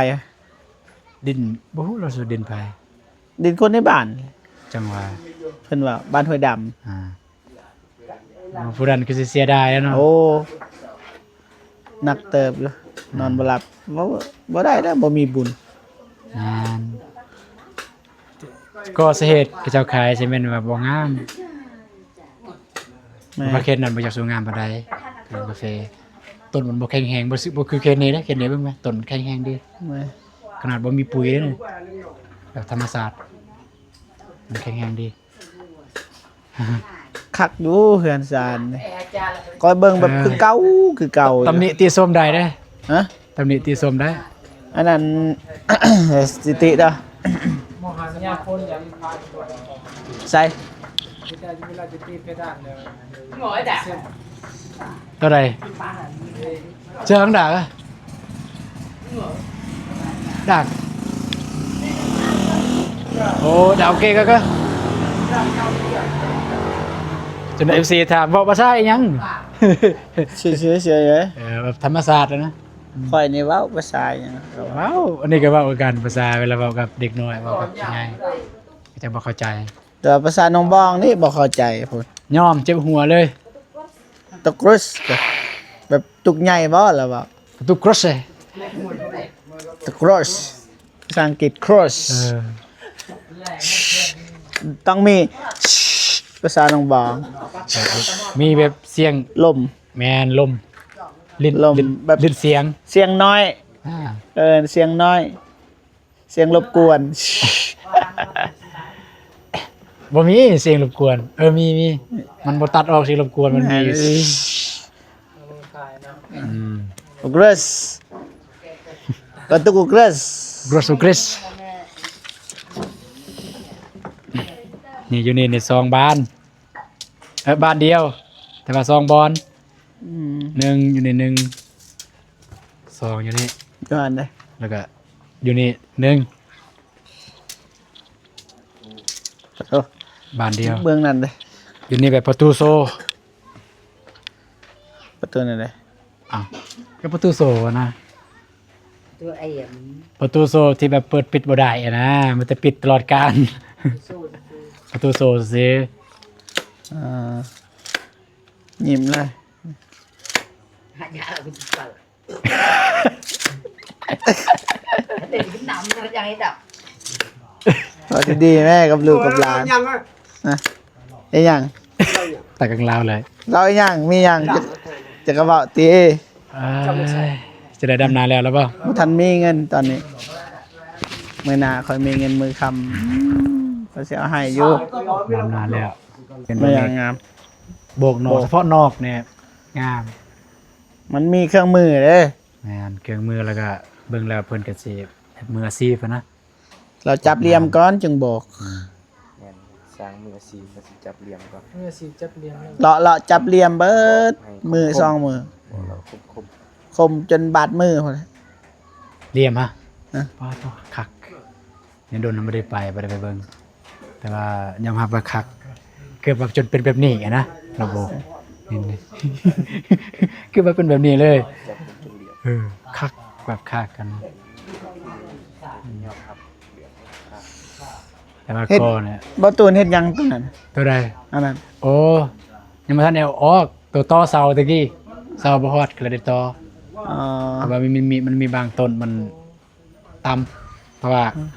ດິນ ບໍ່ຮູ້ລະ ຊິດິນໃຜ? ດິນຄົນໃນບ້ານ. ຈັ່ງວ່າ ເພິ່ນວ່າບ້ານຫ້ວຍດຳ. ອ່າ ຜູ້ນັ້ນຄືຊິເສຍດາຍແລ້ວເນາະ. ໂອ້ ໜັກເຕີບຢູ່ ອ່າ ນອນບໍ່ຫຼັບ. ບໍ່ ບໍ່ໄດ້ແລ້ວ ບໍ່ມີບຸນ. ແມ່ນ. ກໍສາເຫດເຂົາເຈົ້າຂາຍຊິແມ່ນວ່າບໍ່ງາມ. ແມ່ນ. ເພາະເຂດນັ້ນບໍ່ຢາກສູ້ງາມປານໃດ ເຂດກາເຟ. ຕົ້ນມັນບໍ່ແຂງແຮງ ບໍ່ ບໍ່ຄືເຂດນີ້ເດ້. ເຂດນີ້ເບິ່ງແມະ ຕົ້ນແຂງແຮງດີ. ແມ່ນ. ຂະໜາດບໍ່ມີປຸ໋ຍເດ້ ແບບທຳມະຊາດ ມັນແຂງແຮງດີ. ຄັກຢູ່ເຮືອນຊານນີ້ ຂ້ອຍເບິ່ງແບບ ເອີ ຄືເກົ່າ ຄືເກົ່າຢູ່. ຕຳໜິຕິຊົມໄດ້ເດ້. ຮະ? ຕຳໜິຕິຊົມໄດ້. ອັນນັ້ນ ສິຕິເດີ. ໃສ່ ຕົວໃດ? ເຈີທາງດາກ. ດາກ. ໂອ້ ດາກ ໂອເຄ ກໍ ກໍ ຈົນເອັຟຊີຖາມ ເວົ້າພາສາອີ່ຫຍັງ? ຊື່ໆ ເອີ ແບບທຳມະຊາດແລ້ວນະ. ຂ້ອຍນີ້ເວົ້າພາສາຫຍັງ? ເວົ້າ ອັນນີ້ກໍເວົ້າຄືກັນ ພາສາເວລາເວົ້າກັບເດັກນ້ອຍ ເວົ້າກັບຜູ້ໃຫຍ່ ກໍຈະບໍ່ເຂົ້າໃຈ. ແຕ່ວ່າພາສາໜອງບອງນີ້ບໍ່ເຂົ້າໃຈພຸ້ນ. ຍອມເຈັບຫົວເລີຍ. ຕະກຣຶສ ແບບຕຸກໃຫຍ່ບໍ່ລະເວົ້າ? ຕະກຣຶສ ເອີ ຕະກຣຶສ ພາສາອັງກິດ ຄຣອສ. ເອີ ຕ້ອງມີ ພາສາໜອງບອງ ມີແບບສຽງລົມ. ແມ່ນ ລົມ ລິ້ນ ລົມ ລິ້ນ ແບບ ລິ້ນສຽງ ສຽງນ້ອຍ. ອ່າ ເອີ ສຽງນ້ອຍ ສຽງລົບກວນ. ບໍ່ມີສຽງລົບກວນ. ເອີ ມີ ມີ ມັນບໍ່ຕັດອອກສຽງລົບກວນ ມັນມີ. ແມ່ນ. ອືມ ໂອເກຣສ ປະຕູໂອເກຣສ ໂກຣສ ໂອເກຣສ. ນີ້ ຢູ່ນີ້ ນີ້ສອງບ້ານ. ເອີ ບ້ານດຽວ ແຕ່ວ່າສອງບ່ອນ. ອືມ ໜຶ່ງຢູ່ນີ້ ໜຶ່ງ ສອງຢູ່ນີ້ ຢູ່ຫັ້ນເດ້ ແລ້ວກະຢູ່ນີ້ ໜຶ່ງ. ໂອ້ ບ້ານດຽວ ເບື້ອງນັ້ນເດ້ ຢູ່ນີ້ແບບປະຕູໂຊ. ປະຕູນັ້ນເດ້. ອ້າວ ກໍປະຕູໂຊນະ. ປະຕູໂຊທີ່ແບບເປີດປິດບໍ່ໄດ້ຫັ້ນນະ ມັນຈະປິດຕະຫຼອດການ. ປະຕູໂຊຊື່ໆ. ອ່າ ຍິ້ມເລີຍ. ຫາຢາກເອົາໄປກິນເຂົ້າ ເອົາດີໆແມ່ ກັບລູກກັບຫຼານ. ຮະ? ອີຫຍັງ? ຕາກັງລາວເລີຍ. ເວົ້າອີຫຍັງ? ມີຫຍັງ? ຈະ ຈະກະເວົ້າຕິ. ເອີຍ ຈະໄດ້ດຳນາແລ້ວລະບໍ່? ບໍ່ທັນມີເງິນຕອນນີ້. ມື້ໜ້າຂ້ອຍມີເງິນມື້ຄ່ຳ ຂ້ອຍຊິເອົາໃຫ້ຢູ່. ດຳນາແລ້ວ. ເປັນແບບນີ້ ງາມ. ໂບກນອກ ໂບກ ສະເພາະນອກນີ້ງາມ. ມັນມີເຄື່ອງມືເດ້. ແມ່ນ ເຄື່ອງມື ແລ້ວກະເບິ່ງແລ້ວເພິ່ນກະຊິເຮັດມືອາຊີບຫັ້ນນະ. ລາວຈັບຫຼ່ຽມກ່ອນຈຶ່ງໂບກ. ອືມ ແມ່ນ ຊ່າງມືອາຊີບກໍຊິຈັບຫຼ່ຽມກ່ອນ ມືອາຊີບຈັບຫຼ່ຽມ. ເລາະ ເລາະຈັບຫຼ່ຽມເບິດມືສອງມື ຄົມໆ ຄົມຈົນບາດມືພຸ້ນ. ຫຼ່ຽມຫະ? ຮະ? ປາດໂທ້ ຄັກ. ຍັງດົນບໍ່ໄດ້ໄປ ບໍ່ໄດ້ໄປເບິ່ງ ແຕ່ວ່າຍອມຮັບວ່າຄັກ ເກືອບວ່າຈົນເປັນແບບນີ້ຫັ້ນນະ ລະບົບນີ້ ເກືອບວ່າເປັນແບບນີ້ເລີຍ. ເອີ ຄັກ ແບບຄັກກັນ ແຕ່ວ່າກໍນີ້ ບໍ່ຕູນເຮັດຫຍັງຕົງນັ້ນ ຕົວໃດ? ອັນນັ້ນ ໂອ້ ຍັງບໍ່ທັນໄດ້ເອົາອອກ ຕົວຕໍ່ເສົາຕະກີ້ ເສົາບໍ່ຮອດກໍເລີຍໄດ້ຕໍ່. ອໍ ແຕ່ວ່າມັນມີ ມັນມີບາງຕົ້ນມັນ ຕ່ຳ ເພາະວ່າ ອືມ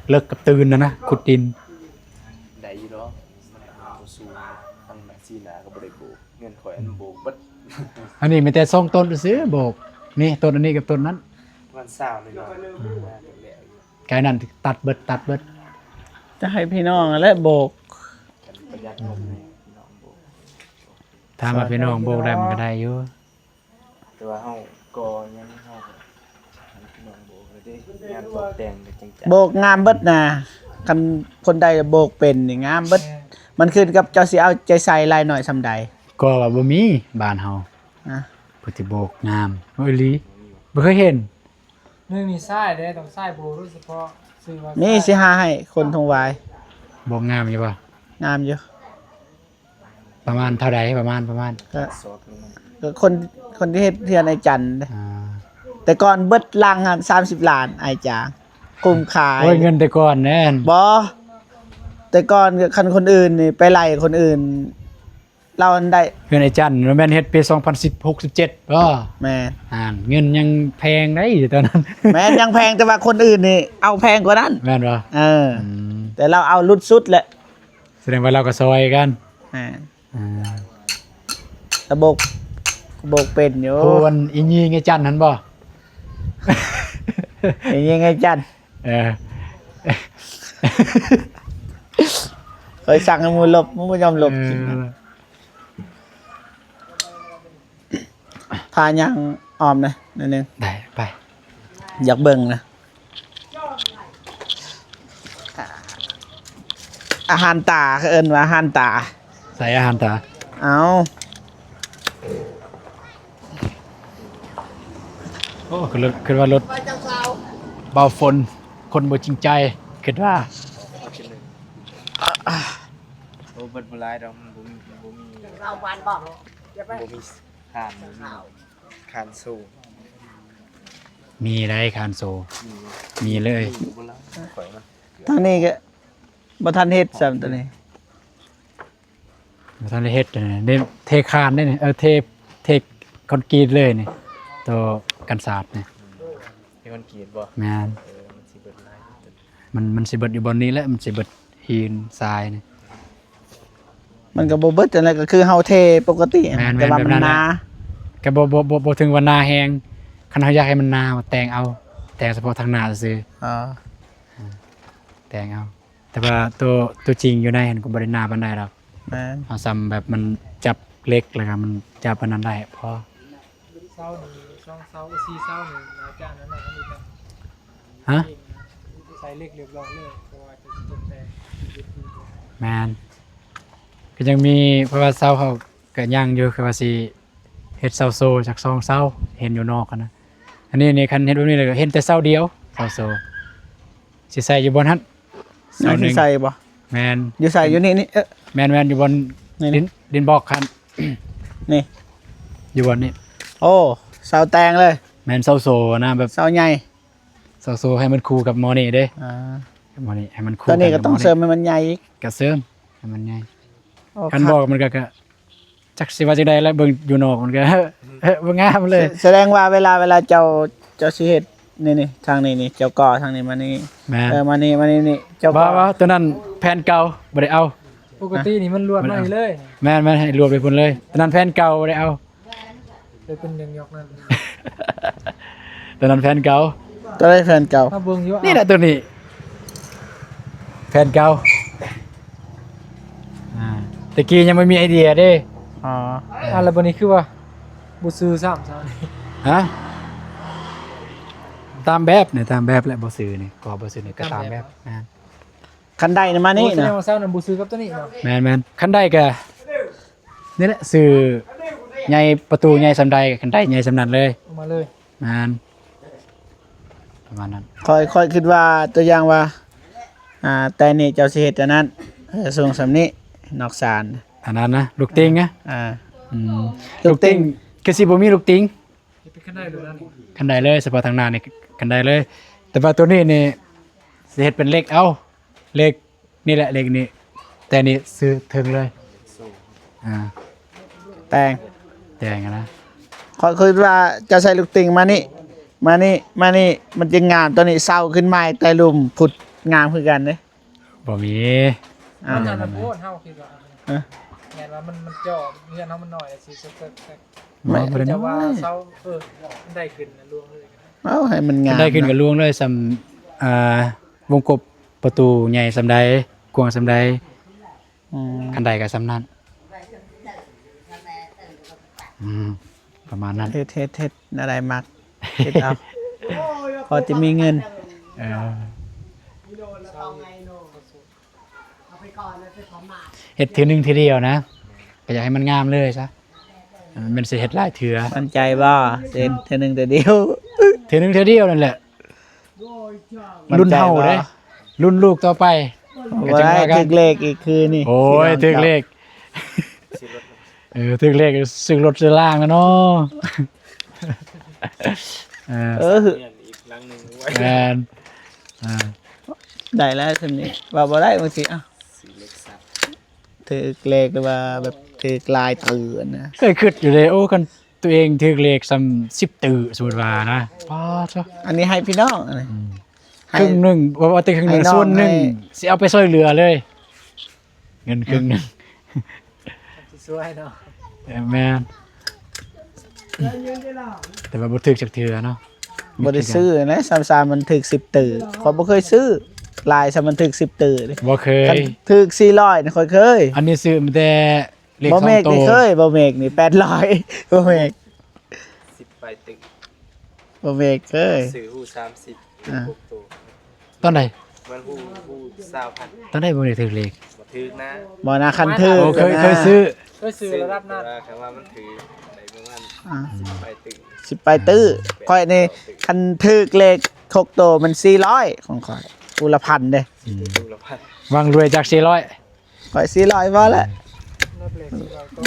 ເລິກກັບຕື່ນນະນະ ຂຸດດິນ. ໄດ້ຢູ່ດອກ ມັນບໍ່ສູງ ທາງໜ້າສີໜ້າກໍບໍ່ໄດ້ໂບກ ເງິນຂ້ອຍອັນໂບກເບິດ. ອັນນີ້ມີແຕ່ສອງຕົ້ນຊື່ໆ ໂບກ ນີ້ຕົ້ນອັນນີ້ກັບຕົ້ນນັ້ນ ປະມານຊາວໜ້ອຍໆ. ອືມ ກາຍນັ້ນຕັດເບິດ ຕັດເບິດ. ຈະໃຫ້ພີ່ນ້ອງຫັ້ນແຫຼະໂບກ ປະຢັດງົບໃຫ້ພີ່ນ້ອງໂບກ. ຖາມວ່າພີ່ນ້ອງໂບກໄດ້ມັນກໍໄດ້ຢູ່. ແຕ່ວ່າເຮົາກໍຍັງ ເຮົາກໍໃຫ້ພີ່ນ້ອງໂບກເລີຍເດ້ ງານຕົບແຕ່ງກໍຈັ່ງຈັດ ໂບກງາມເບິດນະ. ຄັນຄົນໃດໂບກເປັນນີ້ງາມເບິດ. ແມ່ນ ມັນຂຶ້ນກັບເຈົ້າຊິເອົາໃຈໃສ່ຫຼາຍໜ້ອຍສ່ຳໃດ. ກໍວ່າບໍ່ມີບ້ານເຮົາ ອະ ເພິ່ນຊິໂບກງາມ. ເອີ ອີ່ຫຼີ ບໍ່ເຄີຍເຫັນ. ໜຶ່ງນີ້ຊາຍເດ້ ຕ້ອງຊາຍໂບໂດຍສະເພາະ ຊື່ວ່າ ນີ້ຊິຫາໃຫ້ຄົນທົ່ງວາຍ. ບໍ່ງາມຢູ່ບໍ່? ງາມຢູ່. ປະມານເທົ່າໃດ? ປະມານ ປະມານ ກໍ ກໍຄົນ ຄົນທີ່ເຮັດເຮືອນອ້າຍຈັນເດ້. ອ່າ ແຕ່ກ່ອນເບິດຫຼັງຫັ້ນສາມສິບລ້ານ ອ້າຍຈາງ ຄຸ້ມຄ່າ. ໂອ້ຍ ເງິນແຕ່ກ່ອນແມ່ນ. ບໍ່ ແຕ່ກ່ອນຄັນຄົນອື່ນນີ້ໄປໄລ່ຄົນອື່ນ ລາວຫັ້ນໄດ້. ເຮືອນອ້າຍຈັນ ມັນແມ່ນເຮັດປີສອງພັນສິບຫົກ ສິບເຈັດບໍ່? ແມ່ນ. ອ່າ ເງິນຍັງແພງໄດ໋ຕອນນັ້ນ. ແມ່ນ ຍັງແພງ ແຕ່ວ່າຄົນອື່ນນີ້ເອົາແພງກວ່ານັ້ນ. ແມ່ນບໍ່? ເອີ ອືມ ແຕ່ລາວເອົາຫຼຸດສຸດແຫຼະ. ສະແດງວ່າລາວກໍຊ່ອຍກັນ. ແມ່ນ. ອ່າ ລະບົກ ບົກເປັນຢູ່. ຜູ້ອັນອີຍິງໄອ້ຈັນຫັ້ນບໍ່? ອີຍິງໄອ້ຈັນ. ເອີ ຂ້ອຍສັ່ງໃຫ້ໝູ່ຫຼົບ ມັນບໍ່ຍອມຫຼົບ. ເອີ ພາຍ່າງອ້ອມນະໜ້ອຍໜຶ່ງ. ໄດ້ ໄປ. ຢາກເບິ່ງນະ ອາຫານຕາ ເຂົາເອີ້ນວ່າອາຫານຕາ. ໃສ່ອາຫານຕາ. ເອົ້າ ໂອ້ ຄືລົດ ຄືວ່າລົດບ່າວຝົນ ຄົນບໍ່ຈິງໃຈ ຄິດວ່າ. ໂອ້ ເບິດບໍ່ຫຼາຍດອກ ມັນບໍ່ມີ ບໍ່ມີ ເອົາຫວານບໍ່? ບໍ່ມີ ຄານ ຄານໂຊ ມີໄດ໋ ຄານໂຊ ມີ ມີເລີຍ. ທາງນີ້ກໍບໍ່ທັນເຮັດຊ້ຳ ໂຕນີ້ບໍ່ທັນໄດ້ເຮັດ. ນີ້ເທຄານເດ້ນີ້ ເອີ ເທ ເທຄອນກຣີດເລີຍນີ້ ໂຕກັນສາດນີ້. ເທຄອນກຣີດບໍ່? ແມ່ນ. ເອີ ມັນຊິເບິດຫຼາຍ ມັນ ມັນຊິເບິດຢູ່ບ່ອນນີ້ແຫຼະ ມັນຊິເບິດຫີນຊາຍນີ້. ມັນກໍບໍ່ເບິດຫັ້ນແຫຼະ ກໍຄືເຮົາເທປົກກະຕິ. ແມ່ນໆ ແຕ່ວ່າມັນໜາ ແບບນັ້ນແຫຼະ ກໍບໍ່ ບໍ່ ບໍ່ ບໍ່ເຖິງວ່າໜາແຮງ. ຄັນເຮົາຢາກໃຫ້ມັນໜາ ແຕ່ງເອົາ ແຕ່ງສະເພາະທາງໜ້າຊື່ໆ. ອໍ ແຕ່ງເອົາ ແຕ່ວ່າໂຕ ໂຕຈິງຢູ່ໃນຫັ້ນກໍບໍ່ໄດ້ໜາປານໃດດອກ. ແມ່ນ. ເຮົາຊ້ຳແບບມັນຈັບເຫຼັກ ແລ້ວກໍມັນຈັບອັນນັ້ນໄດ້ພໍ. ເສົານີ້ ສອງເສົາ ສີ່ເສົານີ້ໜ້າຈະອັນນັ້ນນະ. ຮະ? ໃສ່ເຫຼັກຮຽບຮ້ອຍເລີຍ ເພາະວ່າຈະຕົກແຕ່ງ. ແມ່ນ. ກໍຍັງມີ ເພາະວ່າເສົາເຮົາກໍຍັງຢູ່ ຄືວ່າຊິເຮັດເສົາໂຊຈັກສອງເສົາ ເຫັນຢູ່ນອກຫັ້ນນະ. ອັນນີ້ນີ້ ຄັນເຮັດແບບນີ້ແລ້ວກໍເຫັນແຕ່ເສົາດຽວ ເສົາໂຊ. ຊິໃສ່ຢູ່ບ່ອນຫັ້ນ ເສົາໜຶ່ງ ໃສ່ບໍ່? ແມ່ນ. ຢູ່ໃສ? ຢູ່ນີ້ນີ້. ເອີ ແມ່ນໆ ຢູ່ບ່ອນ ນີ້ ດິນ ດິນບລັອກຫັ້ນ ນີ້ ຢູ່ບ່ອນນີ້. ໂອ້ ເສົາແຕ່ງເລີຍ. ແມ່ນ ເສົາໂຊນະ ແບບເສົາໃຫຍ່ ເສົາໂຊໃຫ້ມັນຄູ່ກັບໝໍນີ້ເດ້. ອ່າ ໝໍນີ້ໃຫ້ມັນຄູ່. ຕອນນີ້ກໍຕ້ອງເສີມໃຫ້ມັນໃຫຍ່ອີກ. ກໍເສີມໃຫ້ມັນໃຫຍ່. ໂອ້ ຄັນບໍ່ມັນກໍ ກໍ ຈັກຊິວ່າຈັ່ງໃດລະ ເບິ່ງຢູ່ນອກມັນກໍ ເອີ ບໍ່ງາມເລີຍ. ສະ ສະແດງວ່າເວລາ ເວລາເຈົ້າ ເຈົ້າຊິເຮັດນີ້ ນີ້ ທາງນີ້ນີ້ ເຈົ້າກໍ່ທາງນີ້ມານີ້. ແມ່ນ. ເອີ ມານີ້ ມານີ້ນີ້ ເຈົ້າກໍ່. ບໍ່ ບໍ່ ຕົວນັ້ນແຜນເກົ່າ ບໍ່ໄດ້ເອົາ. ປົກກະຕິນີ້ມັນລວດມານີ້ເລີຍ. ແມ່ນໆ ໃຫ້ລວດໄປພຸ້ນເລີຍ. ຕົວນັ້ນແຜນເກົ່າ ບໍ່ໄດ້ເອົາ. ເລີຍເປັນຫຍັງຍອກນັ້ນ. ຕົວນັ້ນແຜນເກົ່າ. ຕົວໃດແຜນເກົ່າ? ມາເບິ່ງຢູ່. ນີ້ແຫຼະຕົວນີ້ ແຜນເກົ່າ. ອ່າ ແຕ່ກີ້ຍັງບໍ່ມີໄອເດຍເດ້. ອໍ ອ່າ ແລ້ວບັດນີ້ຄືວ່າບໍ່ຊື່ຊ້ຳຊະນີ້. ຮະ? ຕາມແບບນີ້ ຕາມແບບແຫຼະ ບໍ່ຊື່ນີ້ ກໍບໍ່ຊື່ນີ້ ກໍຕາມແບບ. ຕາມແບບ. ແມ່ນ. ຄັນໄດນີ້ມານີ້. ໂອ້ ສະແດງວ່າເສົານັ້ນບໍ່ຊື່ກັບຕົວນີ້ເນາະ. ແມ່ນໆ. ຄັນໄດກໍ ນີ້ແຫຼະ ຊື່ໃຫຍ່ ປະຕູໃຫຍ່ສ່ຳໃດ ຄັນໄດໃຫຍ່ສ່ຳນັ້ນເລີຍ. ເອົາມາເລີຍ. ແມ່ນ ປະມານນັ້ນ. ຂ້ອຍ ຂ້ອຍຄິດວ່າ ຕົວຢ່າງວ່າ ອ່າ ແຕ່ນີ້ເຈົ້າຊິເຮັດອັນນັ້ນ ເອີ ສູງສ່ຳນີ້ ນອກຊານ ອັນນັ້ນນະ ລູກຕິ່ງນະ. ອ່າ ອືມ ລູກຕິ່ງ ລູກຕິ່ງ ຄືຊິບໍ່ມີລູກຕິ່ງ. ເຮັດເປັນຄັນໄດໂລດນັ້ນ. ຄັນໄດເລີຍ ສະເພາະທາງໜ້ານີ້ ຄັນໄດເລີຍ. ແຕ່ວ່າຕົວນີ້ນີ້ ຊິເຮັດເປັນເຫຼັກເອົາ ເຫຼັກ ນີ້ແຫຼະ ເຫຼັກນີ້ ແຕ່ນີ້ຊື່ເທິງເລີຍ. ອ່າ ແຕ່ງ ແຕ່ງນະ. ຂ້ອຍຄິດວ່າຈະໃສ່ລູກຕິ່ງມານີ້ ມານີ້ ມານີ້ ມັນຈຶ່ງງາມ. ຕົວນີ້ເສົາຂຶ້ນມາແຕ່ລຸ່ມພຸດ ງາມຄືກັນເດ້. ບໍ່ມີ. ອ້າວ ມັນອັນນັ້ນໂພດ ເຮົາຄິດວ່າ. ຮະ? ແມ່ນວ່າມັນ ມັນຈ່ອ ເຮືອນເຮົາມັນນ້ອຍ ຊິເສີກໆ. ບໍ່ ບໍ່ໄດ້ ແຕ່ວ່າເສົາ ເອີ ຄັນໄດຂຶ້ນລະລວງເລີຍ. ເອົາໃຫ້ມັນງາມ ຄັນໄດຂຶ້ນກໍລວງເລີຍ ສ່ຳ ອ່າ ວົງກົບປະຕູໃຫຍ່ສ່ຳໃດ ກວ້າງສ່ຳໃດ. ອືມ ຄັນໄດກໍສ່ຳນັ້ນ. ອືມ ປະມານນັ້ນ. ເຮັດ ເຮັດ ເຮັດແນວໃດມັກເຮັດເອົາ ພໍຈະມີເງິນ. ເອີ ເຮັດເທື່ອໜຶ່ງເທື່ອດຽວນະ ກໍຢາກໃຫ້ມັນງາມເລີຍຊະ. ແມ່ນຊິເຮັດຫຼາຍເທື່ອ. ໝັ້ນໃຈບໍ່? ຊິເຮັດເທື່ອໜຶ່ງເທື່ອດຽວ. ເທື່ອໜຶ່ງເທື່ອດຽວນັ້ນແຫຼະ. ລຸ້ນເຮົາເດ້ ລຸ້ນລູກຕໍ່ໄປ. ບໍ່ໄດ້ ກໍຈັ່ງວ່າກັນ ຖືກເລກອີກຄືນີ້ ໂອ້ຍ ຖືກເລກ ເອີ ຖືກເລກຊື້ລົດຊື້ລາງແລ້ວເນາະ ເອີ ເອີ ແມ່ນ ອ່າ ໄດ້ແລ້ວສ່ຳນີ້ ເວົ້າບໍ່ໄດ້ບາງທີ ອ້າວ ຊື້ລົດຊັບ ຖືກເລກ ຫຼືວ່າແບບຖືກຫຼາຍຕື້ນະ ເຄີຍຄິດຢູ່ເດ້ ໂອ້ ຄັນຕົວເອງຖືກເລກສ່ຳສິບຕື້ ສົມມຸດວ່ານະ ປາດໂທ້ ອັນນີ້ໃຫ້ພີ່ນ້ອງ ອືມ ໃຫ້ ເຄິ່ງໜຶ່ງ ບໍ່ວ່າແຕ່ເຄິ່ງໜຶ່ງ ໃຫ້ນ້ອງ ສ່ວນໜຶ່ງ ໃຫ້ ຊິເອົາໄປຊ່ວຍເຫຼືອເລີຍ ເງິນເຄິ່ງໜຶ່ງ ຊິຊ່ວຍເນາະ ເອີ ແມ່ນ ແຕ່ວ່າບໍ່ຖືກຈັກເທື່ອເນາະ ບໍ່ໄດ້ຊື້ນະ ສ່ຳໆມັນຖືກສິບຕື້ ຂ້ອຍບໍ່ເຄີຍຊື້ຫຼາຍສ່ຳມັນຖືກສິບຕື້ເດ້ ບໍ່ເຄີຍ ຄັນຖືກສີ່ຮ້ອຍນີ້ຂ້ອຍເຄີຍ ອັນນີ້ຊື້ມາແຕ່ ເລກ ບໍ່ເມກ ສອງໂຕ ນີ້ເຄີຍ ບໍ່ເມກນີ້ແປດຮ້ອຍ ບໍ່ເມກ ສິບປາຍຕຶກ ບໍ່ເມກເຄີຍ ຊື້ຮູ້ສາມສິບ ອ່າ ຫົກໂຕ ຕອນໃດ? ມັນຮູ້ ຮູ້ຊາວພັນ ຕອນໃດບໍ່ໄດ້ຖືກເລກ? ບໍ່ຖືກນະ ບໍ່ນະ ຄັນຖືກ ໂອ້ ເຄີຍ ນະ ເຄີຍຊື້ ເຄີຍຊື້ລະດັບນັ້ນ ແຕ່ວ່າຄັນວ່າມັນຖືກໄດ້ປະມານ ອ່າ ສິບປາຍຕຶກ ສິບປາຍຕື້ ເອີ ຂ້ອຍນີ້ ຄັນຖືກເລກຫົກໂຕມັນສີ່ຮ້ອຍ ຂອງຂ້ອຍ ຜູ້ລະພັນເດ້ ອືມ ຜູ້ລະພັນ ຫວັງລວຍຈາກສີ່ຮ້ອຍ ຂ້ອຍສີ່ຮ້ອຍພໍແລ້ວ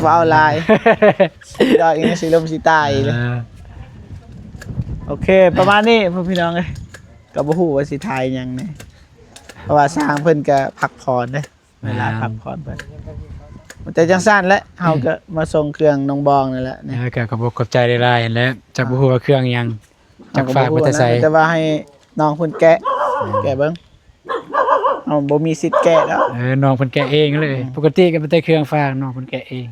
ເວົ້າຫຼາຍ ສີ່ຮ້ອຍຍັງຊິລົມຊິຕາຍເລີຍ ອ່າ ໂອເຄ ປະມານນີ້ພໍ່ພີ່ນ້ອງເອີຍ ກໍບໍ່ຮູ້ວ່າຊິຖ່າຍຫຍັງແດ່ ເພາະວ່າຊ່າງເພິ່ນກໍພັກຜ່ອນເດ້ ເວລາ ອ່າ ພັກຜ່ອນເພິ່ນ ແຕ່ຈັ່ງຊັ້ນແຫຼະ ເຮົາກໍມາສົ່ງເຄື່ອງນ້ອງບອງນີ້ແຫຼະ ເອີ ກໍຂອບອົກຂອບໃຈຫຼາຍໆຫັ້ນແຫຼະ ຈັກບໍ່ຮູ້ວ່າເຄື່ອງຫຍັງ ຈັກຝາກມາແຕ່ໃສ ແຕ່ວ່າໃຫ້ນ້ອງເພິ່ນແກະ ແກະເບິ່ງ ເຮົາບໍ່ມີສິດແກະແລ້ວ ເອີ ນ້ອງເພິ່ນແກະເອງເລີຍ ອືມ ປົກກະຕິກໍມີແຕ່ເຄື່ອງຝາກ ນ້ອງເພິ່ນແກະເອງ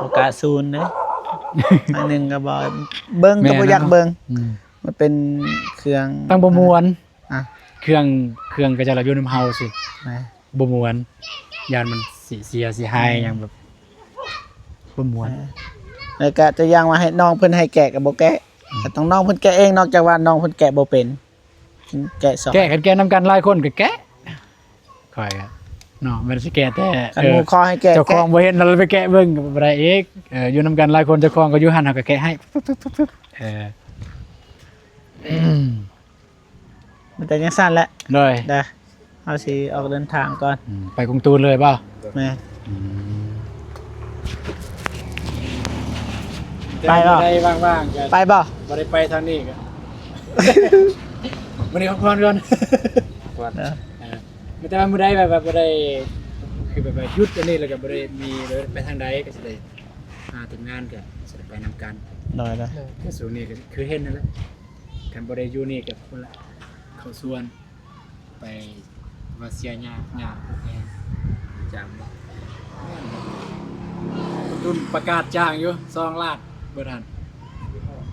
ໂອກາດສູນເດ້ ອັນໜຶ່ງກໍບໍ່ ເບິ່ງກໍບໍ່ຢາກເບິ່ງ ອືມ ມັນເປັນເຄື່ອງ ຕັ້ງບໍ່ມ່ວນ ອ່ະ ເຄື່ອງ ເຄື່ອງຂະເຈົ້າລະຢູ່ນຳເຮົາຊິ ບໍ່ມ່ວນ ຢ້ານມັນຊິເສຍຊິຫາຍຫຍັງແບບບໍ່ມ່ວນ ເອີ ແລ້ວກະຕົວຢ່າງວ່າໃຫ້ນ້ອງເພິ່ນໃຫ້ແກະກໍບໍ່ແກະ ອືມ ກໍຕ້ອງນ້ອງເພິ່ນແກະເອງ ນອກຈາກວ່ານ້ອງເພິ່ນແກະບໍ່ເປັນ ແກະສອນ ແກະ ຄັນແກະນຳກັນຫຼາຍຄົນກໍແກະ ຂ້ອຍກໍເນາະ ແມ່ນຊິແກະແຕ່ ຄັນ ເອີ ໝູ່ຂໍໃຫ້ແກະ ເຈົ້າຂອງ ແກະ ບໍ່ເຫັນແລ້ວໄປແກະເບິ່ງກໍບໍ່ໄດ້ອີກ ເອີ ຢູ່ນຳກັນຫຼາຍຄົນ ເຈົ້າຂອງກໍຢູ່ຫັ້ນ ເຮົາກໍແກະໃຫ້ ເອີ ມີແຕ່ຈັ່ງຊັ້ນແຫຼະ ໂດຍ ເດີ ເຮົາຊິອອກເດີນທາງກ່ອນ ອືມ ໄປກົງຕູນເລີຍບໍ່? ແມ່ນ ອືມ ໄປບໍ່? ໄດ້ວ່າງໆ ກໍ ໄປບໍ່? ບໍ່ໄດ້ໄປທາງນີ້ກໍ ມື້ນີ້ພັກຜ່ອນກ່ອນ ພັກຜ່ອນ ເອີ ເອີ ແຕ່ວ່າມື້ໃດແບບວ່າບໍ່ໄດ້ ຄືແບບວ່າຢຸດອັນນີ້ ແລ້ວກໍບໍ່ໄດ້ມີ ບໍ່ໄດ້ໄປທາງໃດ ກໍຊິໄດ້ຫາແຕ່ງານ ກໍຊິໄດ້ໄປນຳກັນ ໂດຍໆ ຄືຊ່ວງນີ້ກໍຄືເຫັນນັ້ນແຫຼະ ຄັນບໍ່ໄດ້ຢູ່ນີ້ກໍພຸ້ນລະ ເຂົ້າສວນ ໄປວ່າເສຍຫຍ້າ ຫຍ້າ ຫຍ້າ ຈ້າງບໍ່ ແມ່ນບໍ່ ລຸ້ນປະກາດຈ້າງຢູ່ ສອງລ້ານ ເບິດຫັ້ນ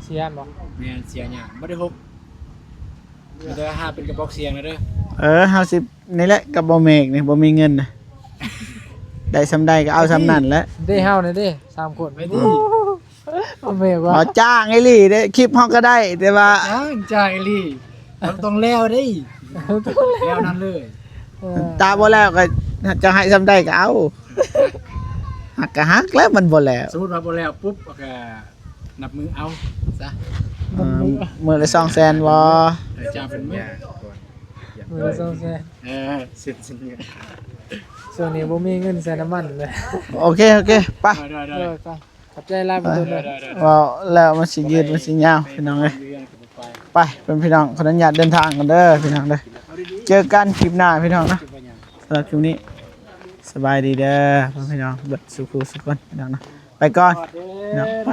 ເສຍບໍ່ ແມ່ນ ເສຍຫຍ້າ ບໍ່ໄດ້ຫົກ ມີແຕ່ຫາເປັນກະບອກສຽງນະເດີ ເອີ ເຮົາຊິ ນີ້ແຫຼະ ກັບບໍ່ເມກນີ້ ບໍ່ມີເງິນນະ ໄດ້ສ່ຳໃດກໍເອົາສ່ຳນັ້ນແຫຼະ ເດ້ ເຮົານີ້ເດ້ ສາມຄົນ ໄປຕິ ບໍ່ແມ່ນວ່າ ບໍ່ ຈ້າງອີ່ຫຼີເດ້ ຄລິບເຮົາກໍໄດ້ ແຕ່ວ່າ ຈ້າງ ຈ້າງອີ່ຫຼີ ມັນຕ້ອງແລ້ວເດ້ ຕ້ອງແລ້ວ ແລ້ວນັ້ນເລີຍ ເອີ ຖ້າບໍ່ແລ້ວກໍຈະໃຫ້ສ່ຳໃດກໍເອົາ ຫັກກໍຫັກແລ້ວ ມັນບໍ່ແລ້ວ ສົມມຸດວ່າບໍ່ແລ້ວປຸບ ກໍນັບມື້ເອົາຊະ ເອີ ມື້ລະສອງແສນບໍ່? ເອີ ຈ້າງເປັນມື້ ມື້ລະສອງແສນ ເອີ ເຊັນສັນຍາ ຊ່ວງນີ້ບໍ່ມີເງິນໃສ່ນ້ຳມັນເລີຍ ໂອເຄ ໂອເຄ ໄປ ໂດຍ ໂດຍ ໂດຍ ໄປ ຂອບໃຈຫຼາຍ ໄປ ເວົ້າແລ້ວມັນຊິຍືດ ມັນຊິຍາວ ພີ່ນ້ອງເອີຍ ໄປ ເປັນພີ່ນ້ອງ ຂໍອະນຸຍາດເດີນທາງກ່ອນເດີ ພີ່ນ້ອງເດີ ເຈີກັນຄລິບໜ້າ ພີ່ນ້ອງນະ ສຳລັບຄລິບນີ້ ສະບາຍດີເດີ ພີ່ນ້ອງເບິດສູ່ຜູ້ສູ່ຄົນ ພີ່ນ້ອງນະ ໄປກ່ອນ ພີ່ນ້ອງ ໄປ.